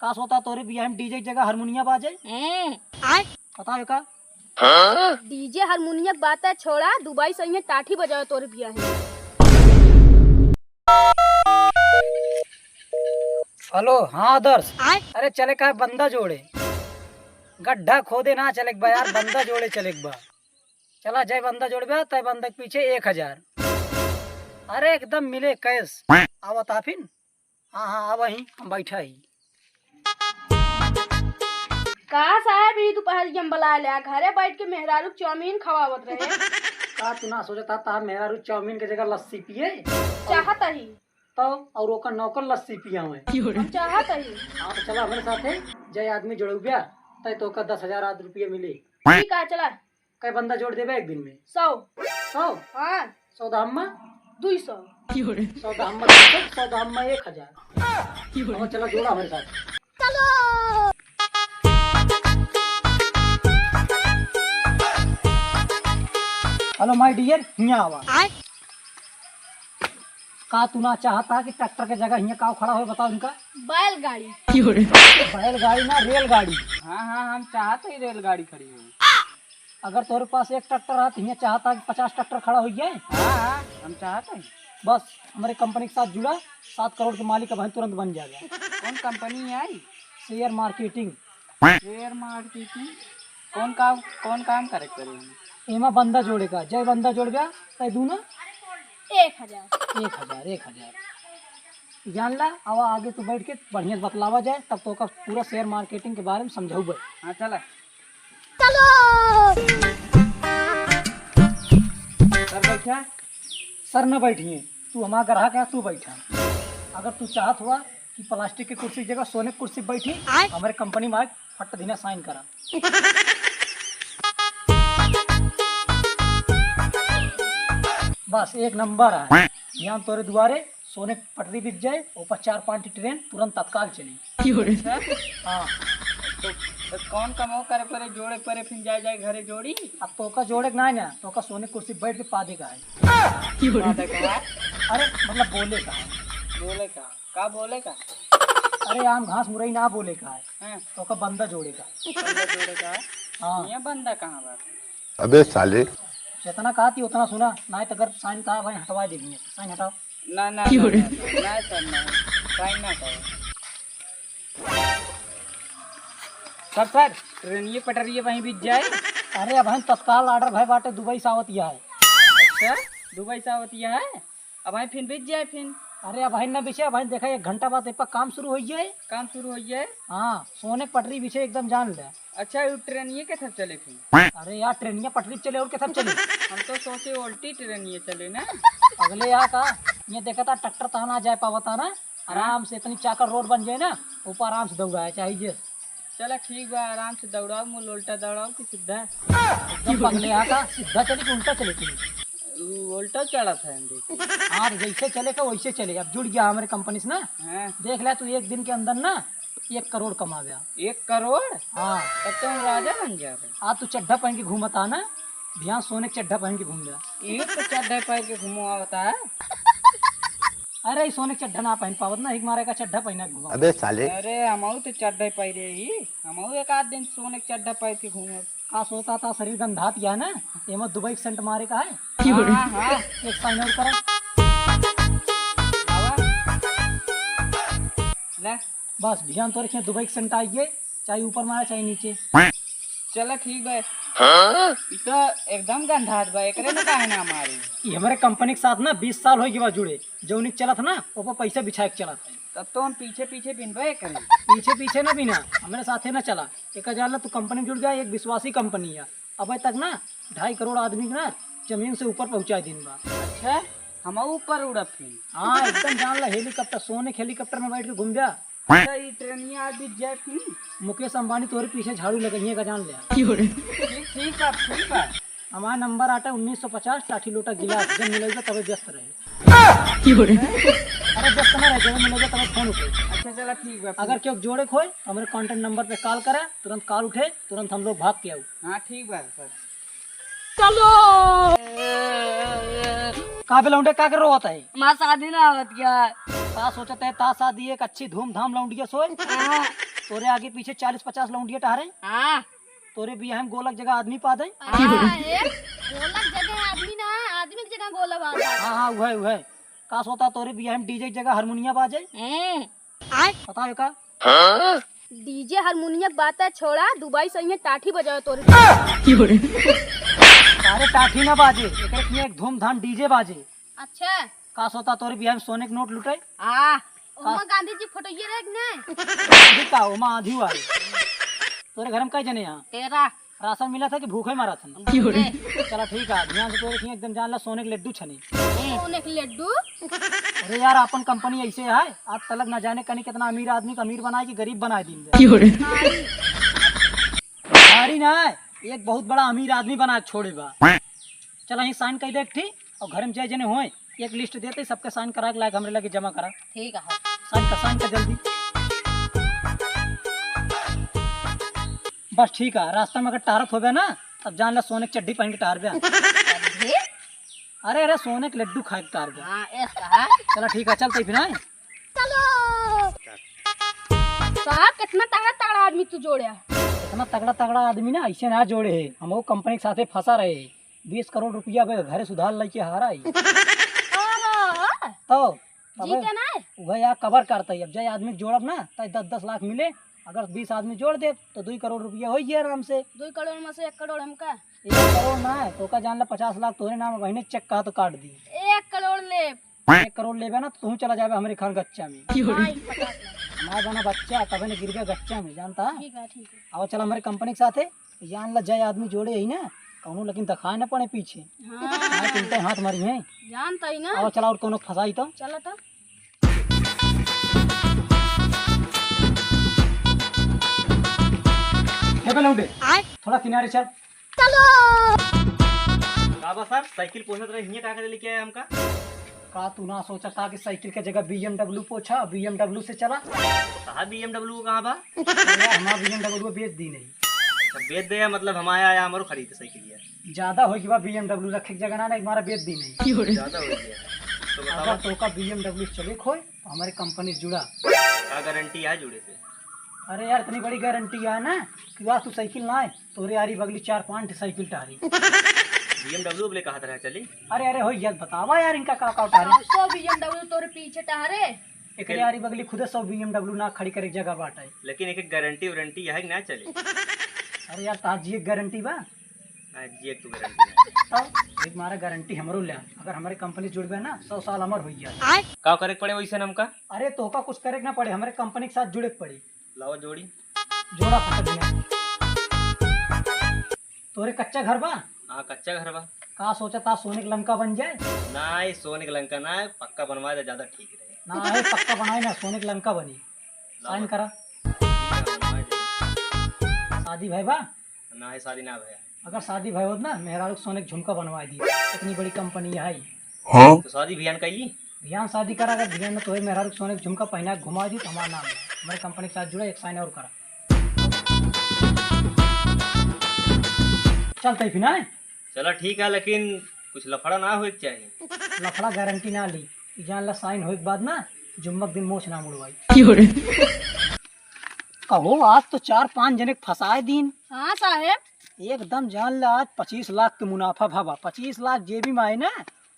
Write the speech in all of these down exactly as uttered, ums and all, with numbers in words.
का सोचा तोरे बियाह में डीजे की जगह हारमोनिया बाजे? हम्म। बताओ का? डीजे हारमोनिया के बात है छोड़ा, दुबई से यहाँ टाठी बजाओ तोरे बियाह में। हेलो, हाँ आदर्श। अरे चले का बंदा जोड़े? गड्ढा खोदे ना चले बा यार, बंदा जोड़े चले बा। चला जय बंदा जोड़बे, तय बंदा के पीछे एक हजार। अरे एकदम मिले कैश। आवत आफिन। हाँ, हाँ, अब वहीं हम बैठा ही। का साहब, ई दुपहरिया में बुला लिया, घरे बैठ के मेहरारू चाउमीन खवावत रहे। का तू ना सोचता, तार मेहरारू चाउमीन के जगह लस्सी पिए? चाहत ही। तो और ओकर नौकर लस्सी पियावे। हम चाहत ही। हाँ, तो चला हमारे साथे, जय आदमी जोड़ौबिया, तय तो ओकर दस हजार आद रुपये मिले। ठीक है, चला। कै बंदा जोड़ देबे एक दिन में? सौ। सौ? हाँ। सौ दहम्मा? दुई सौ। सौ दहम्मा दुई सौ, सौ दहम्मा एक हजार। अब चला जोड़ा हमारे साथ। चलो। हेलो माय डियर, हियाँ आवा। का तू ना चाहता कि ट्रैक्टर के जगह हियाँ काव खड़ा होए, बताओ इनका? बैलगाड़ी। बैलगाड़ी ना, रेलगाड़ी। हाँ, हाँ, हम चाहते ही रेलगाड़ी खड़ी हो। अगर तोरे पास एक ट्रैक्टर रहा, तो हियाँ चाहता कि पचास ट्रैक्टर खड़ा हो जाए। हाँ, हाँ, हम चाहते हैं। बस, हमारे कंपनी के साथ जुड़ा, सात करोड़ के मालिक अब तुरंत बन जाएगा। कौन कंपनी आई? Share marketing. Share marketing? कौन काम, कौन काम करे के पड़े? एमा बंदा जोड़े का, जय बंदा जोड़ गया, तय दूना एक हजार। एक हजार, एक हजार। जान ला, आवा आगे तू बैठ के बढ़िया से बतलावा जाए, तब तो ओकर पूरा शेयर मार्केटिंग के बारे में समझाऊ बे। हाँ, चला। चलो। सर बैठा। सर न बैठिए, तू हमारा ग्राहक है, तू बैठा। अगर तू चाहत हुआ कि प्लास्टिक की कुर्सी की जगह सोने की कुर्सी बैठी, आय। हमारे कंपनी में आके फट दिना साइन करा। बस एक नंबर है, यहाँ तोरे दुआरे सोने के पटरी बिछ जाए, ऊपर चार पाँच ठी ट्रेन तुरंत तत्काल चली। की हो रे? हाँ। तो, तो कौन कमाओ करे परे, जोड़े परे, फिर जाए जाए घरे जोड़ी? अब तोका जोड़े के ना है ना, तोका सोने कुर्सी बैठ के पादे का है। की हो रे? पादे का है? अरे मतलब बोले का है। बोले का? का बोले का? अरे आम घास मुरई ना बोले का है। हाँ। तोका बंदा जोड़े का। बंदा जोड़े का है? हाँ। ये बंदा कहाँ बा? अबे साले। जितना कहा थी उतना सुना, नहीं तो अगर साइन कहा भाई हटवा देंगे। साइन हटाओ। ना, ना, की ना, हो रे? ना, ना, ना, सर, ना। साइन ना करो। सर, सर, ट्रेनिये पटरिये वहीं बीत जाए। अरे अब हम तत्काल ऑर्डर भाई बाटे दुबई से आवत यह है। अच्छा, दुबई से आवत यह है? अब भाई फिर बीत जाए फिर। अरे अब भाई ना बीचे, अब भाई देखा एक घंटा बाद एपर काम शुरू हो जाए। काम शुरू हो जाए? हाँ, सोने के पटरी बीचे एकदम जान ले। अच्छा, ये ट्रेनिये के थर चले फिर? अरे यार, ट्रेनिया पटरी पे चले और के थर चले? हम तो सोचे उल्टी ट्रेनिये चले ना। अगले यहाँ का, ये देखा था ट्रैक्टर तहाँ ना जाए पावता ना, आराम से इतनी चाकर रोड बन जाए ना, ऊपर आराम से दौड़ाए चाहे जे। चला ठीक बा, आराम से दौड़ाओ, मुँह उल्टा दौड़ाओ कि सीधा? एकदम पगले यहाँ का, सीधा चले कि उल्टा चले चले? उ उल्टा चलत है हम देखी। हाँ, तो जैसे चले का वैसे चले। अब जुड़ गया हमारे कंपनी से ना। हाँ। देख ले तू एक दिन के अंदर ना एक करोड़ कमा गया। एक करोड़? हाँ। तब तो हम राजा बन जाबे। आज तू चड्ढा पहन के घूमता ना, बिहान सोने के चड्ढा पहन के घूम जा। ये तो चड्ढा पहन के घूमो आवता है। अरे, ई सोने के चड्ढा ना पहन पावत ना, एक मारे का चड्ढा पहना के घुमा। अबे साले। अरे, हमहू तो चड्ढा पहरे ही, हमहू एक आध दिन सोने के चड्ढा पहन के घूमब। का सोचता था, शरीर गंधात गया ना, एमा दुबई के सेंट मारे का है। हाँ, हाँ। एक साइन और करा। आवा। ले। बस, भियान तोरे खेत दुबई के सेंट आइए, चाहे ऊपर मारे, चाहे नीचे। चला ठीक बा। हाँ? ई तो एकदम गंधात बा, एकरे में काहे ना मारे? ई हमरे कंपनी के साथ ना बीस साल हो गया बा जुड़े, जौनी चलत ना, ओपर पैसा बिछाए के चलत है। तब तो हम पीछे पीछे बिनबे करी। पीछे पीछे ना बिना, हमरे साथे ना चला। एका जान ला तू कंपनी में जुड़ गया, एक विश्वासी कंपनी है। अबे तक ना ढाई करोड़ आदमी के ना जमीन से ऊपर पहुँचा दिन बा। अच्छा, हम ऊपर उड़ब फिर? हाँ, एकदम जान ला हेलीकॉप्टर, सोने के हेलीकॉप्टर में बैठ के घूम जा। अच्छा, ई ट्रेनिया आज बीत जाए फिर? मुकेश अंबानी तोरे पीछे झाड़ू लगइहे का जान ले। ठीक, ठीक बा, ठीक बा। हमारा नंबर आटा उन्नीस सौ पचास, टाठी लोटा गिलास, जब मिलेगा तबे व्यस्त रहे। अरे व्यस्त ना रहे, जब मिलेगा तबे फोन उठे। अच्छा, चला ठीक बा। अगर क्यों जोड़े खोए, तो हमारे कॉन्टैक्ट नंबर पे कॉल करा, तुरंत कॉल उठे, तुरंत हम लोग भाग के आऊ। हाँ, ठीक बा सर। चलो। का बे लौंडे, का कर रोवत है? हमार शादी ना होत क्या? का सोचत है, ता शादी एक अच्छी धूमधाम लौंडिया सोए। हाँ। तोरे आगे पीछे चालीस पचास लौंडिया टहरे। हाँ। तोरे बियाह में गोलक जगह आदमी पा दे। हाँ, ए, गोलक जगह आदमी ना, आदमी की जगह गोलक आ जाए। हाँ, हाँ, उहे, उहे। का सोता तोरे बियाह में डीजे की जगह हारमोनिया बाजे? हम्म। बताओ का? डीजे हारमोनिया के बात है, छोड़ा, दुबई से यहाँ टाठी बजाओ तोरे। अरे टाठी ना बाजे, एकरे किहाँ एक धूमधाम डीजे बाजे। अच्छा। का सोता तोरे बियाह में सोने के नोट लुटाई? आ, ओमा गांधी जी फोटो ये रहे कि नहीं? गांधी का, ओमा आँधी हुआ है। तोरे घर में कई जने यहाँ? तेरह। राशन मिला था कि भूखे मरा था? भूखे। चला ठीक है, ध्यान से तोरे किहाँ एकदम जान ला सोने के लड्डू छनी। सोने के लड्डू? अरे यार, अपन कंपनी ऐसे है, आज तलक ना जाने कनी कितना अमीर आदमी का अमीर बनाए कि गरीब बनाए दिन दे। भारी ना है, एक बहुत बड़ा अमीर आदमी बना के छोड़े बा। चला, यहीं साइन कर दे एक ठी, और घर में जय जने होए, एक लिस्ट देते, सबके साइन करा के लायक हमरे लगे जमा करा। ठीक है। साइन कर, साइन कर जल्दी। बस ठीक है, रास्ता में अगर टहरत होबे ना, तब जान ला सोने की चड्ढी पहन के टहरबे। चड्ढी? अरे, अरे, सोने के लड्डू खाए के टहरबे। हाँ, ऐसा है। चला ठीक है, चलते फिर, हैं? चलो। साहब, कितना तगड़ा तगड़ा आदमी तू जोड़े है। इतना तगड़ा तगड़ा आदमी ना ऐसे ना जोड़े है, हम वो कंपनी के साथे फंसा रहे है। बीस करोड़ रुपया बे घरे सुधार लेके हारा है। अरे। तो जी तबे के ना? वह यार कवर करता है, अब जाए आदमी जोड़ब ना, तो दस दस लाख मिले, अगर बीस आदमी जोड़ दे तो दो करोड़ रुपया हो गया आराम से। दो करोड़ में से एक करोड़ हमका। एक करोड़ ना है, तो का जान ला पचास लाख तोरे नाम है, बहिने चेक कहा तो काट दी। एक करोड़ ले। एक करोड़ लेबे ना, तो तू चला जाबे हमरे खान गच्चा में। भाई, पचास लाख। हमार बना बच्चा, तबे ने गिरबे गच्चा में, जानता? ठीक है, ठीक है। अब चल हमरे कंपनी के साथे, जान ला, जय आदमी जोड़े ही ना, कौनो लेकिन दिखाए ना पड़े पीछे। हाँ। ना, तुम तो हाथ मारी हैं। जानता ही ना। अब चला, और कौनो फंसाई तो। चला तो। हे बे लौंडे, आय। थोड़ा किनारे चल। चलो। का बा सर, साइकिल पोछत रहे, हियां का करे लेके आए हमका? का तू ना सोचा था कि साइकिल के जगह B M W पोछा, B M W से चला? कहा B M W कहाँ बा? अरे, हमारा B M W बेच दी नहीं। तो बेच दे, मतलब हमारा आया, हमारो खरीद साइकिल यार। ज्यादा हो गया B M W रखे की जगह ना, ना, हमारा बेच दी नहीं। ज्यादा हो गया। तो अगर बतावा। तो का B M W चले खोए, तो हमारे कंपनी से जुड़ा। का गारंटी है जुड़े से? अरे यार, इतनी बड़ी गारंटी है ना कि आज तू साइकिल ना आए, तोरे आरी बगली चार पांच ठे साइकिल टारी। B M W बोले कहा तरह चली? अरे, अरे, हो यार, बतावा यार, इनका का का टारी? सौ B M W तोरे पीछे टारे। एकरे आरी बगली खुदे सौ B M W ना खड़ी करे के जगह बाटे। लेकिन एक गारंटी वारंटी है कि ना चले? अरे यार, तार जिए गारंटी बा? हाँ, जिए तू गारंटी है। तो एक मारा गारंटी हमरो ले, अगर हमारे कंपनी जुड़बे ना, सौ साल अमर हो गया। का करे के पड़े वैसे हमका? अरे, तोहका कुछ करे के ना पड़े, हमारे कंपनी के साथ जुड़े के पड़ी। लावा जोड़ी। जोड़ा फंस गया। तोरे कच्चा घर बा? हाँ, कच्चा घर बा। का सोचा था, सोने के लंका बन जाए? ना, ये सोने के लंका ना है, पक्का बनवा दे, ज्यादा ठीक रहे। ना है, पक्का बनाए ना, सोने के लंका बनी। लावा। साइन करा। ठीक है, बनवा दे। शादी भय बा? ना है, शादी ना भया। अगर शादी भय होत ना, मेहरारू के सोने के झुमका बनवा दी, इतनी बड़ी कंपनी है। हाँ? तो शादी भियान कैली? भियान शादी करा, अगर भियान में तोहे मेहरारू के सोने के झुमका पहना के घुमा दी, तो हमारा नाम है। हमारे कंपनी के साथ जुड़ा, एक साइन और करा। चलते ही फिर, आए? चला ठीक है, लेकिन कुछ लफड़ा ना होए के चाहिए। लफड़ा गारंटी ना ली, ई जान ला साइन होए के बाद ना जुम्मक दिन मोछ ना मुड़वाई। कहो, आज तो चार पांच जने के फंसाए दीन। हाँ साहेब। एकदम जान ला आज पच्चीस लाख के मुनाफा भवा, पच्चीस लाख जेबी में आए ना,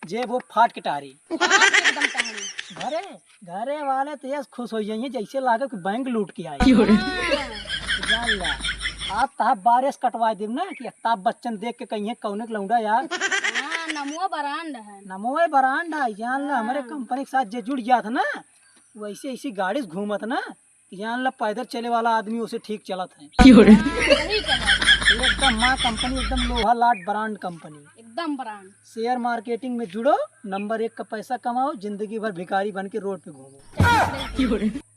जेब वो फाट के टारी। हाँ, एकदम टारी। घरे, घरे वाले तो ऐस खुश हो जाइए जैसे लागे कि बैंक लूट के आए। हाँ। जान ला, आज तहा बारिश कटवा देब ना कि अमिताभ बच्चन देख के कहिए कौने के लौंडा यार। हाँ, नमो ब्रांड है। नमो ब्रांड है, जान ला, हमारे हाँ। कंपनी के साथ जे जुड़ गया था ना, वैसे ऐसी गाड़ी से घूमत ना, जान ला पैदल चले वाला आदमी उसे ठीक चलत है। हाँ, सही कहा। एकदम माँ कंपनी, एकदम लोहा लाट ब्रांड कंपनी। एकदम ब्रांड। शेयर मार्केटिंग में जुड़ो, नंबर एक का पैसा कमाओ, जिंदगी भर भिखारी बन के रोड पे घूमो।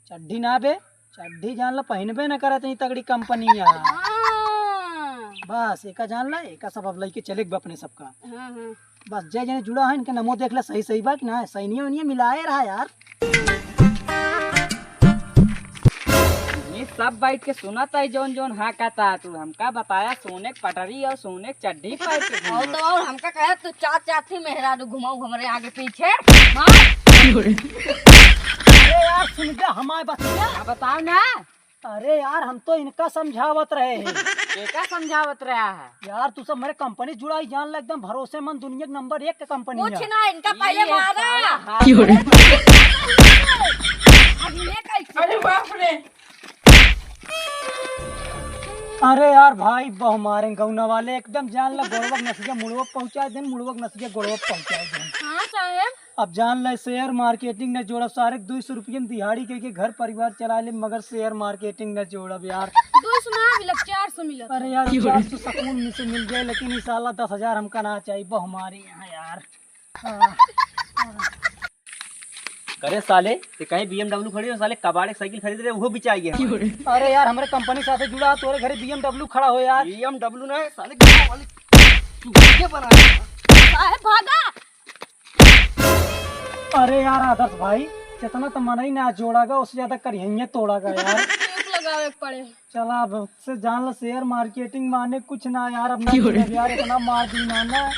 चड्ढी ना बे, चड्ढी जान ला पहिनबे ना करत, इतनी तगड़ी कंपनी है। हाँ। बस एका जान ला, एका सब अब लइके चले के बा अपने सबका। हाँ, हाँ। बस जय जने जुड़ा है, इनके नमो देख ले, सही सही बा कि ना, सैनिया उनिया मिलाए रहा यार। ये सब बैठ के सुनत है, जौन जौन हाँ कहता है तू। हमका बताया सोने के पटरी और सोने के चड्ढी पहन के और घूमत। तो और हमका कहे तू चार चार थी मेहरारू घुमाऊ हमरे आगे पीछे। मार। अरे यार, सुन जा हमारे बतिया। हाँ, बताओ ना। अरे यार, हम तो इनका समझावत रहे हैं। केका समझावत रहा है? यार, तू सब मेरे कंपनी जुड़ाई जान ला, एकदम भरोसेमंद, दुनिया के नंबर एक के कंपनी कुछ है। ना, इनका पहले ये मारा। साला हाथ की हो रे? अब ये कैसे? अरे बाप रे। अरे यार भाई, बहु मारे गौना वाले, एकदम जान ला, गोड़वक नसिया मुड़वक पहुंचा देन, मुड़वक नसिया गोड़वक पहुंचा देन। हाँ साहेब। अब जान ला, शेयर मार्केटिंग न जोड़ब, सारे दो सौ रुपये में दिहाड़ी के, के घर परिवार चला ले, मगर शेयर मार्केटिंग न जोड़ब यार। दो सौ ना मिलत, चार सौ मिलत। अरे यार, चार सौ सुकून में से मिल जाए, लेकिन ई साला दस हजार हमका ना चाहिए, बहु मारे यहाँ यार। हाँ, हाँ। करे साले, ते कहीं B M W खड़ी हो, साले कबाड़े साइकिल खरीद रहे, वो बिचाई है। अरे यार, हमरे कंपनी साथे जुड़ा, तोरे घरे B M W खड़ा हो यार। B M W ना है, साले गाँव वाले चूतिया बना रहे हैं। साहेब भागा। अरे यार आदर्श भाई, जितना तो मनई ना जोड़ा गा, उससे ज्यादा करिहैया तोड़ा गा यार। चूक लगावे के पड़े। चला, अब से जान ला, शेयर मार्केटिंग माने कुछ ना यार, अब ना क्यों रे? यार, इतना मार दी ना, ना।